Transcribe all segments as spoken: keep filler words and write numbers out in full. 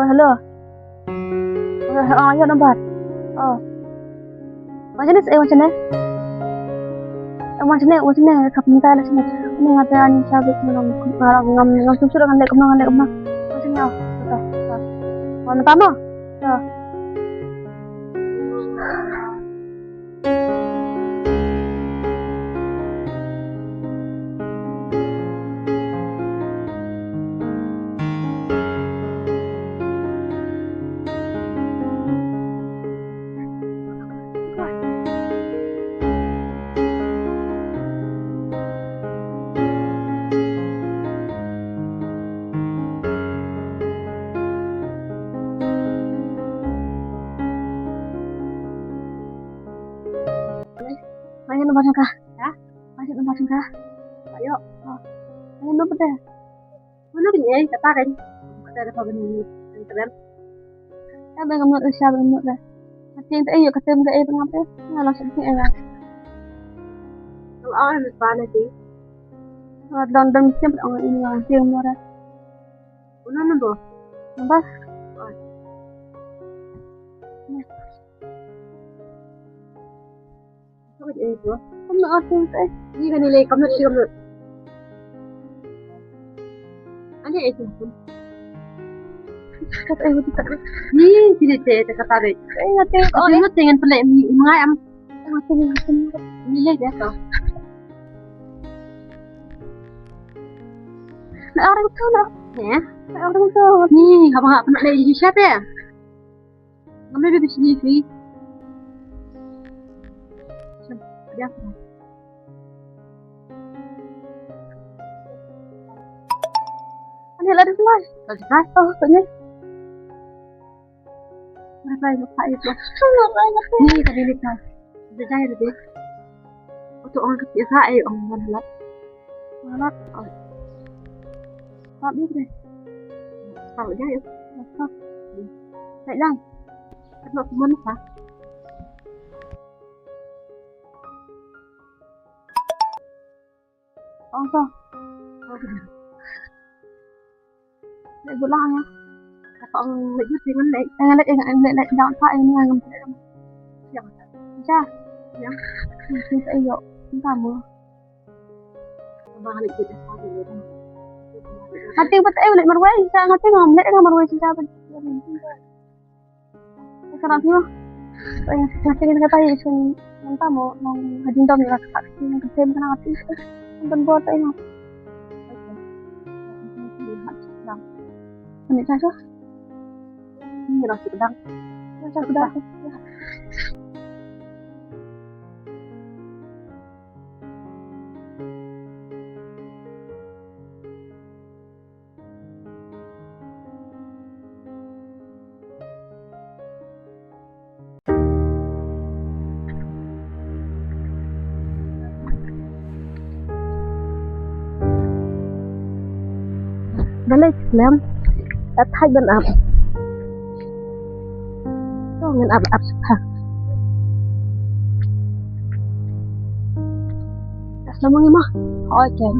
Hello. Oh, oh, ïa number. Oh. Wan sini, eh, wan sini. Eh, wan sini, wan sini, ka pynta la sini. Ni ngata ani sabit ngam, ngam, ngam, ngam sum sum ngan lek kumno, ngan lek kumno. Wan sini, oh. Wan sini, oh. Wan tama. Oh. Main nomor ka? Ha? Main nomor ka? Ayo. Oh. Main nomor deh. Mana ni, eh, kata kan? Kata ada apa ni? Keren. Ka bang ngamut, usah bang ngamut dah. Kata yang tak ayo, kata yang tak ayo, pengapa? Nah, langsung ni, eh. Kalau awak ni, mana sih? Kalau dalam, dalam siap, orang ini, orang dia murah. Uno number. Number? Ka bang eh tu. Kam na asing te. Ni kan ni le kam na si kam na. Ani eh tu. Kat eh tu kat. Ni sini te te kata dei. Eh ngate. Oh, ni ngate ngan pelek ni. Ngai am. Ngate ni ngate ni. Ni le dia tu. Na orang tu na. Ya. Na orang tu. Ni haba haba nak le di siapa ya? Ngam lei da shisha. Shim, dia. Ani la da shisha. La da shisha? Oh, kane. Ni ka dei ni ka. Da jai da dei. Oto ong ka pisa ai ong man la. Mana? Oh. Stop ni deh. Stop aja ya. Stop. Baik lang. Stop semua ni ha. Ong to. Leh bulang ya. Kata ong leh jut dengan leh. Dengan leh dengan leh leh daun pa ini dengan leh. Ya. Ya. Ya. Ini saya yuk. Entah mau. Hati bat eh leh marwai. Saya ngerti ngam leh dengan marwai cinta. Ka rat mo. Ngat ïa kata ïa shen mynta mo nong ha jingdom ïa ka kat ïa ka tem ka ngat ïa ka ban bor ta ïa. Ni sa sa. Ni ra shu dang. Sa sa dang. Balei khlem? Ka thait ban ap. To ngan ap ap sha. Ka shlem ngi ma. Oi ken.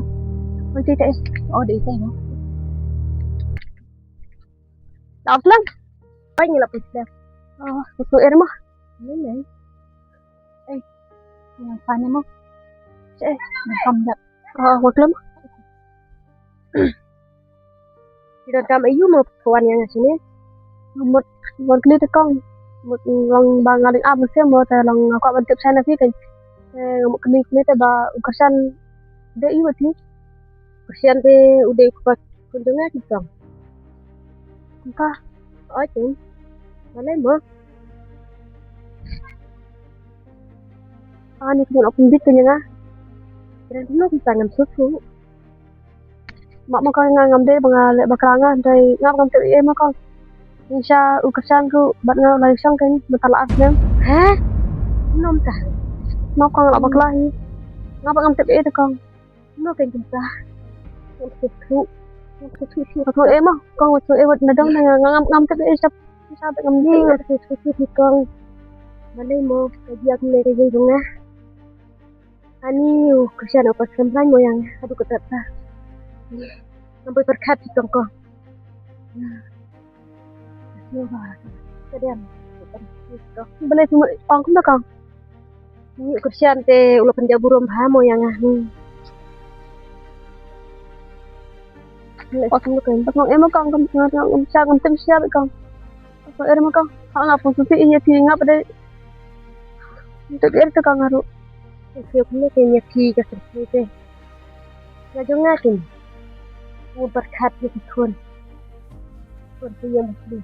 Oi te te. Oh de te no. La ap lang. Oi ngi la pus lang. Oh, pus er ma. Ni ni. Eh. Yang pani ma. Eh, kam dak. Oh, wa klem. Ki donkam aïu mo pynwan ïa nga shane. Mut, mut kylli te kong. Mut long ba nga dang ap mynsiem mo te long nga kwah ban tip shane phi te. Te nga mut kylli kylli te ba u Kyrshan dei aïu bad phi. Kyrshan te u dei u kpa khun jong nga ki kong. Ka. Oi te. Balei mo? Ani kong ap pynbit te ïa nga. Kren kumno kumta ngam sngewthuh. Map ma kong nga ngam dei ba nga leh bakla nga dei nga ngam tip ei ei ma kong. Ngi sha u Kyrshan ruh bad nga u la ïashong kein mynta la ar snem. He? Kumno mynta? Map kong nga la bakla hi. Nga ba ngam tip ei ei te kong. Kumno kein kumta? Ngam sngewthuh. Ngam sngewthuh shuh. Sngewthuh ei ma kong, sngewthuh ei wat nadong na nga ngam ngam tip ei ei shap. Shap ngam dei ngam sngewthuh shuh kong. Balei mo ka jia kumne ka jia jong nga. Ani u Kyrshan u pat khlem blaiñ mo ïa nga haduh katta katta. Ngam poi pyrkhat hi tong ko. Balei phi ong kumno kong? Ngi u Khristan te u la pynjah burom bha mo ïa nga. Hmm. Balei phi ong kumno kong? Ba kong em kong, kong, kong, kong, kong, kong, kong, kong. Kong em kong. Ha nga pun suti ïa phi nga pdei. Ntuk er te kong nga ruh. Te phi kumno te ïa phi ka syrkhei te. Nga jong nga kin. Ngu pyrkhat ïa ki khun. Khun phi ïa Muslim.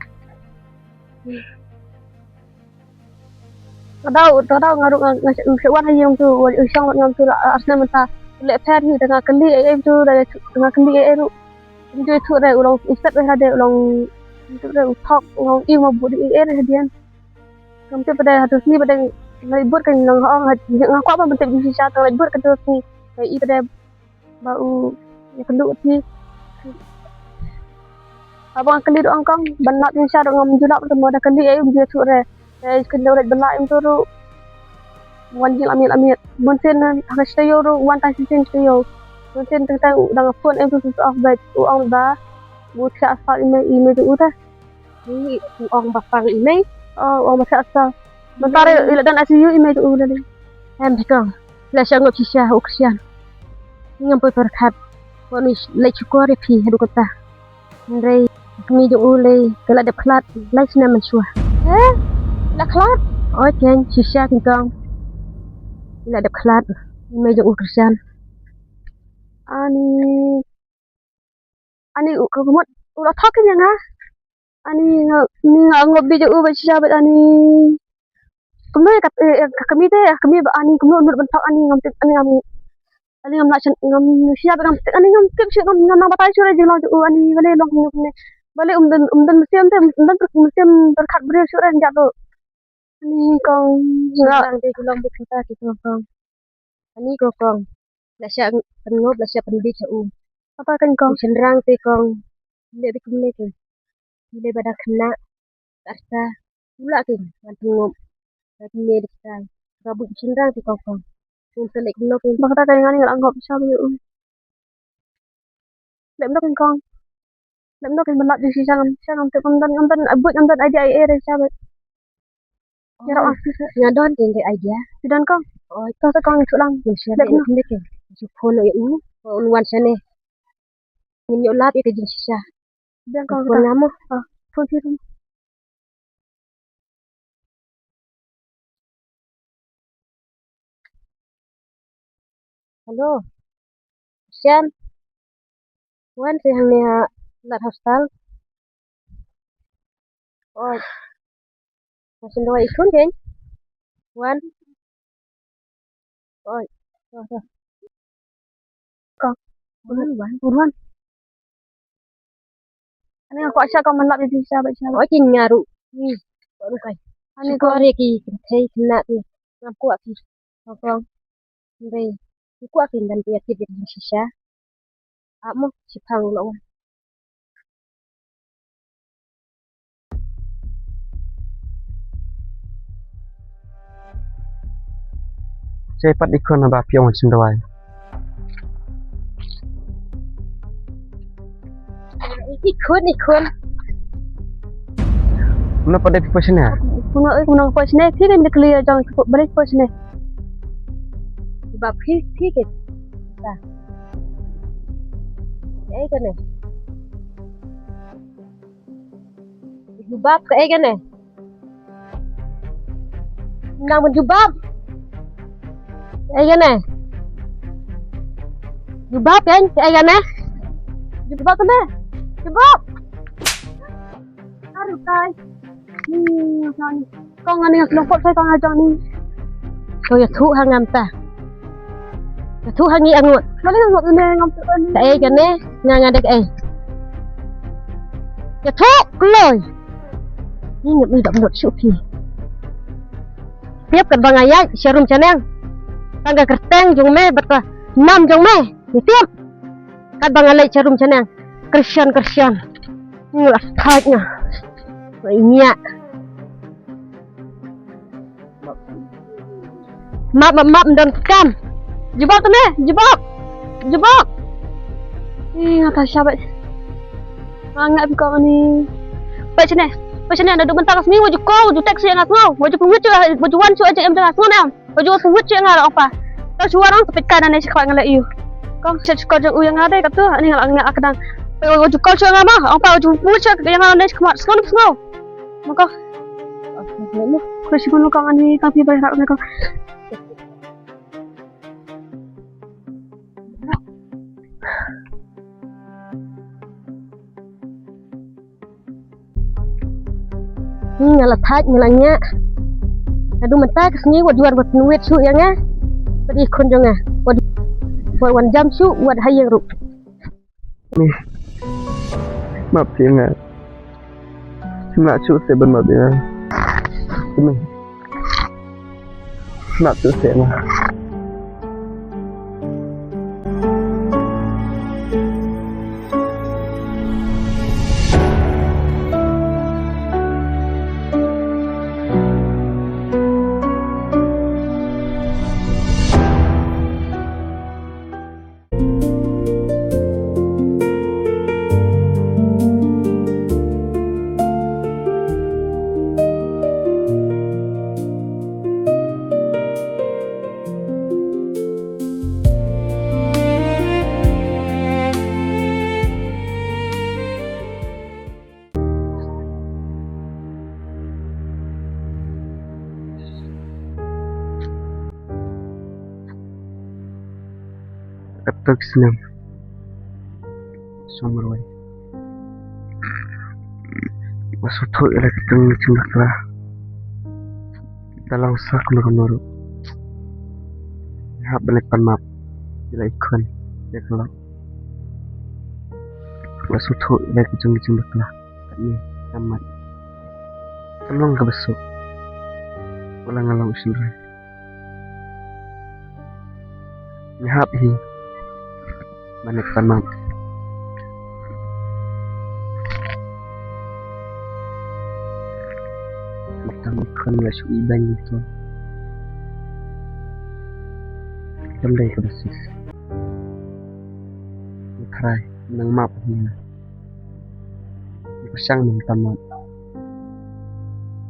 Nga dau, nga dau nga ruh nga, nga, nga wan ha ïing tu, wan ïing shong wan ngam tu la, ah, ar snem mynta. Leh pher hi da nga kylli ei ei tu, da nga kylli ei ei ruh. Ym ju ïathuh re u long u set re ha de u long, ym ju re u thok u long i ma bud ei ei re ha de. Ngam tip ba de ha tu sni ba de ngi bud kan long ha ong ha nga kwah ba ban tip jingshisha tang ngi bud kan tu sni. Ba i ba de ba u ïakynduh ïa phi. Haba nga kylli ruh ong kong ban lap jingshisha ruh ngam ju lap ruh mo da kylli ei um ju ïathuh re. Te kynduh leit ban lap im tu ruh. Wan jinglam ïa lam ïa. Bun sien ha ka shnong ruh wan tang shisien shnong. Bun sien teng teng u dang phone em tu switch off bad u ong ba u thiah sah email email jong u te. Ni u ong ba pang email. Oh, u ong ba thiah sah. Mynta re i la don I C U email jong u la dei. Em phi kong. La sha ngop shisha u Khristan. Ngam poi pyrkhat. Wan u leit shukor ïa phi haduh katta. Hynrei kmie jong u lei ka la dep khlad lai snem mynshuwa. He? La khlad? Oi keiñ shisha keiñ kong. La dep khlad. Kmie jong u Khristan. Ani, ani u ka mut u la thok keiñ ïa nga. Ani nga, ni nga ngop beit ïa u bad shisha bad ani. Kumno ïa ka, eh, eh, ka kmie te, ka kmie ba ani kumno nud ban thok ani ngam tip ani ngam. Ani ngam lah shen, ngam shisha bad ngam tip ani ngam tip shuh ngam, ngam nang batai shuh re jinglong jong u ani balei long kumno kumne. Balei um don, um don mynsiem te, um don mynsiem pyrkhat briew shuh re jat ruh. Ani kong. Shynrang te ki long beit kumta ki kong kong. Ani ko kong. La shah pynngop la shah pynbeit ha u. Kata keiñ kong. Shynrang te kong. Leh beit kumne keiñ. Leh ba da khynnah. Arta. U lah keiñ. Ngan pynngop. Ba kumne dei kata. Ba buit shynrang te kong kong. Sngewsih leh kumno keiñ. Ba kata keiñ nga ngop sha u. Leh kumno keiñ kong. Leh kumno keiñ ban lap jingshisha ngam, shisha ngam tip ngam don, ngam don, buit ngam don idea ei ei re shisha bad. Ïa rah. Nga don keiñ ka idea. Phi don kong? Oi. To to kong shu lang. Ngam shisha leh kumno keiñ. Shu phone ïa u. Un wan shane. Ngin ïoh lap ïa ka jingshisha. Biang kong phone nga mo. Ah, phone phi. Hello. Shan. Wan te hangne ha Lad Hostel. Oi. Nga sngewdei i khun keiñ. Wan. Oi. Wan, wan. Kong. Wan, wan. Wan, wan. Ani nga kwah sha kong ban lap ïa phi sha bad sha bad. Oi, keiñ nga ruh. Ni. Kwah ruh kai. Ani kong. Shukor ïa ki kynthei khynnah ki. Ngam kwah ki. Kong kong. Hynrei. Ngam kwah ki ban pynïatip ïa ki jingshisha. Ap mo, shiphang u la wan. Sa pat i khun ba phi ong sngewdei. I khun, i khun. Mano pat dei phi poi shane? Kumno, eh, kumno poi shane? Phi dei mano clear jong balei poi shane? Ba phi, phi ke. Ta. Ei kane. Jubab kaei kane? Nang ban jubab. Kaei kane? Jubab kan? Kaei kane? Jubab kane? Jubab. Aduh kai. Hmm, kong ani nga sdang kot kai kong nga jong ni. Ko ïathuh ha ngam ta. Ïathuh ha ngi angut. Mane nga ngot ne ngam tu. Kaei kane nga nga dek ei. Ïathuh kloi. Ni ngam i dap ngot shuh phi. Tiap kat ba nga ïaid sha rum sha neng. Tang ka kyrteng jong me bad ka nam jong me. Ni tiap. Kat ba nga leit sha rum sha neng. Kyrshan kyrshan. Nga la thait nga. Nga i ngiah. Map map map don kam. Jubab tu ne, jubab. Jubab. Ih, nga ta sha bad. Nga ngap ko ni. Bad sini. Phi shane naduh mynta ka sngi wat ju call, wat ju text ïa nga sngew, wat ju pynwit shuh, wat ju wan shuh ïa jingim jong nga sngew ne em. Wat ju pynwit shuh ïa nga la ong pa. Tang shu wan ong sa peit kai nangne sha khmat nga la ïoh. Kong shet shu call jong u ïa nga dei katu, ani nga la nga kdang. Wat ju call shuh ïa nga ma, ong pa wat ju pynwit shuh ïa nga nangne sha khmat sngew ne sngew. Ma kong. Khublei shibun ma kong, ani tang phi ba ïarap ma kong. Ni nga la thait nga la ñiah. Naduh mynta ka sngi wat ju wan wat pynwit shuh ïa nga. Bad i khun jong nga. Wat, wat wan jam shuh wat ha ïing ruh. Ni. Map ïa nga. Sim lah shuh se ban map ïa nga. Ni. Map shuh se nga. Katto ki snem shong marwei, nga sngewthuh ïa la ki jong ki jingbakla. Te long sa kumno kumno ruh, nga hap ban leit pan map ïa la i khun ïa ka lok. Nga sngewthuh ïa la ki jong ki jingbakla. Kat ne, kam mat, kam long kaba suk. Wat la nga long u shynrang, nga hap hi ban leit pan map. Mynta ma khun nga shu ibeiñ ïa to. Kam dei kaba suk. Nga tharai nang map hi nga. Nga pyrshang mynta map.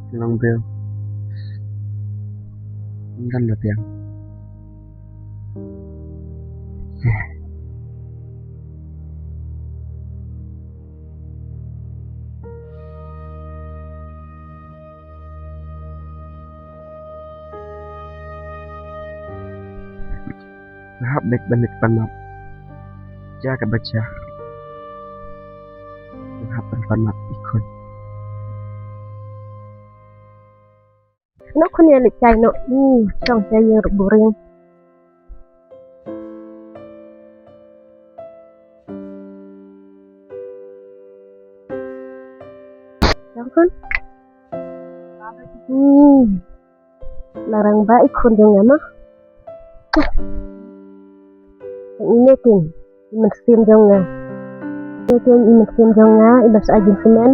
Nga long briew, ym don la biang. Nga hap beit ban leit pan map. Jia kaba jia, nga hap ban pan map i khun. Noh khun, ïa leit kai noh. Hmm, shong sha ïing ruh boring. Shong khun. Hmm. Nang rang ba i khun jong nga ma. Ine kin i mynsiem jong nga. Ine kin i mynsiem jong nga, i ba sa ai jingkmen.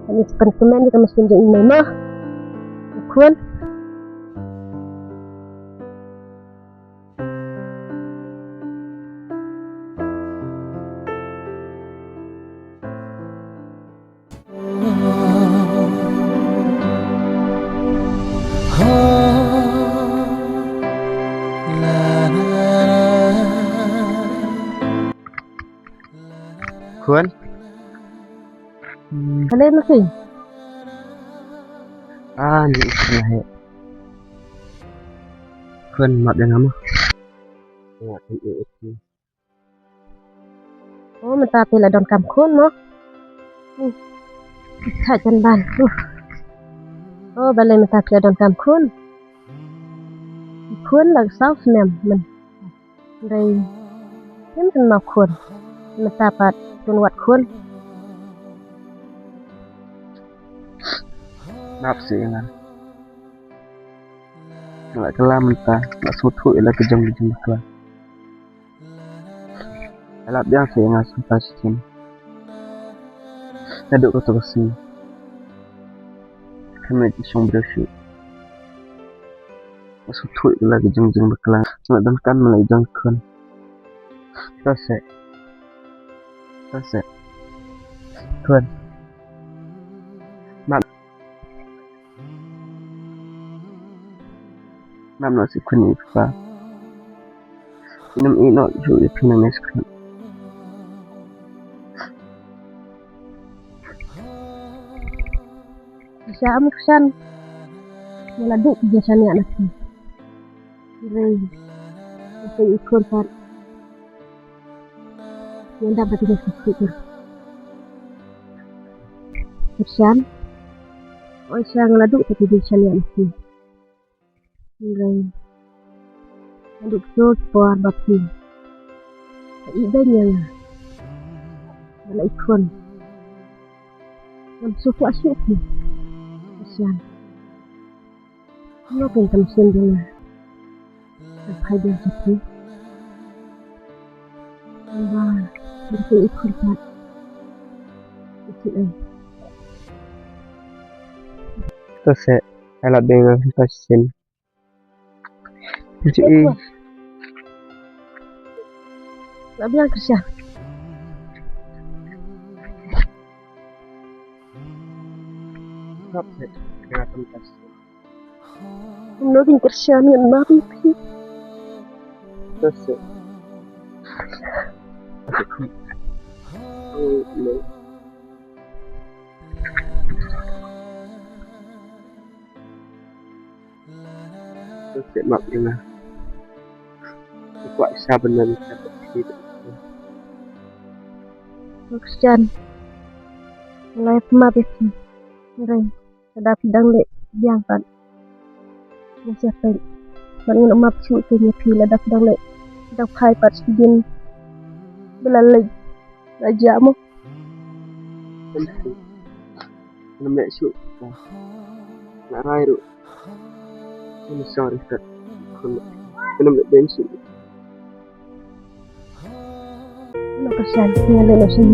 Kan i pynkmen ïa ka mynsiem jong i mei ma. Khun. Khun. Hmm. Balei ma phi? Ah, ni khun heh. Khun, map ïa nga ma. Nga khun eh eh. Oh, mynta phi la donkam khun mo? Hmm. Ka jan ban. Hmm. Oh, balei mynta phi la donkam khun? Khun la saw snem myn. Dei. Ym kynmaw khun. Mynta pat tun wat khun. Map seh ïa nga. Nga la kylla mynta, nga sngewthuh ïa la ki jong ki jingbakla. Nga la biang seh ïa nga sngewthuh shisien. Naduh kato ka sngi, nga mut shong briew shuh. Nga sngewthuh ïa la ki jong ki jingbakla. Nga la donkam ma la i jong khun. To seh. To seh. Khun. Map. Nam no si khun i pa. Nam i no ju i phi nam i skhat. Sha am ksan. Nga la duk je sha nia na phi. Rei. Aku i khun pat. Nga da ba ti si khun. Ksan. Oi sha nga la duk je sha nia na phi. Rei. Nga duk so por ba phi. I dai nia nga. Ba la i khun. Ngam suk wah suk phi. Kasian. Ngam ken kam sien ding nga. Ngam phai ding sa phi. Ngam ba. Ngam ken i khun pat. Isi ai. To se, ai la ding nga to sien. Ji. Ïa, la biang Krisha. Kap se, kena tuntas. Ym no kin Krisha ni na pi pi. Tase. Oh, no. Tase map ina. Kwah sa bynta sa. Christian. Lai map ina. Ngai. Lada phi dang leh biang pat. Ngan sa peit. Bad ngan ym ap shuh te ïa phi lada phi dang leh. Dang phai pat sha ïing. Ba la leit. La jia mo. Ngam leh shuh. Nga rai ruh. I'm sorry, Kat. Ngam leh biang shuh. Lo ka shan, nga leh lo shan.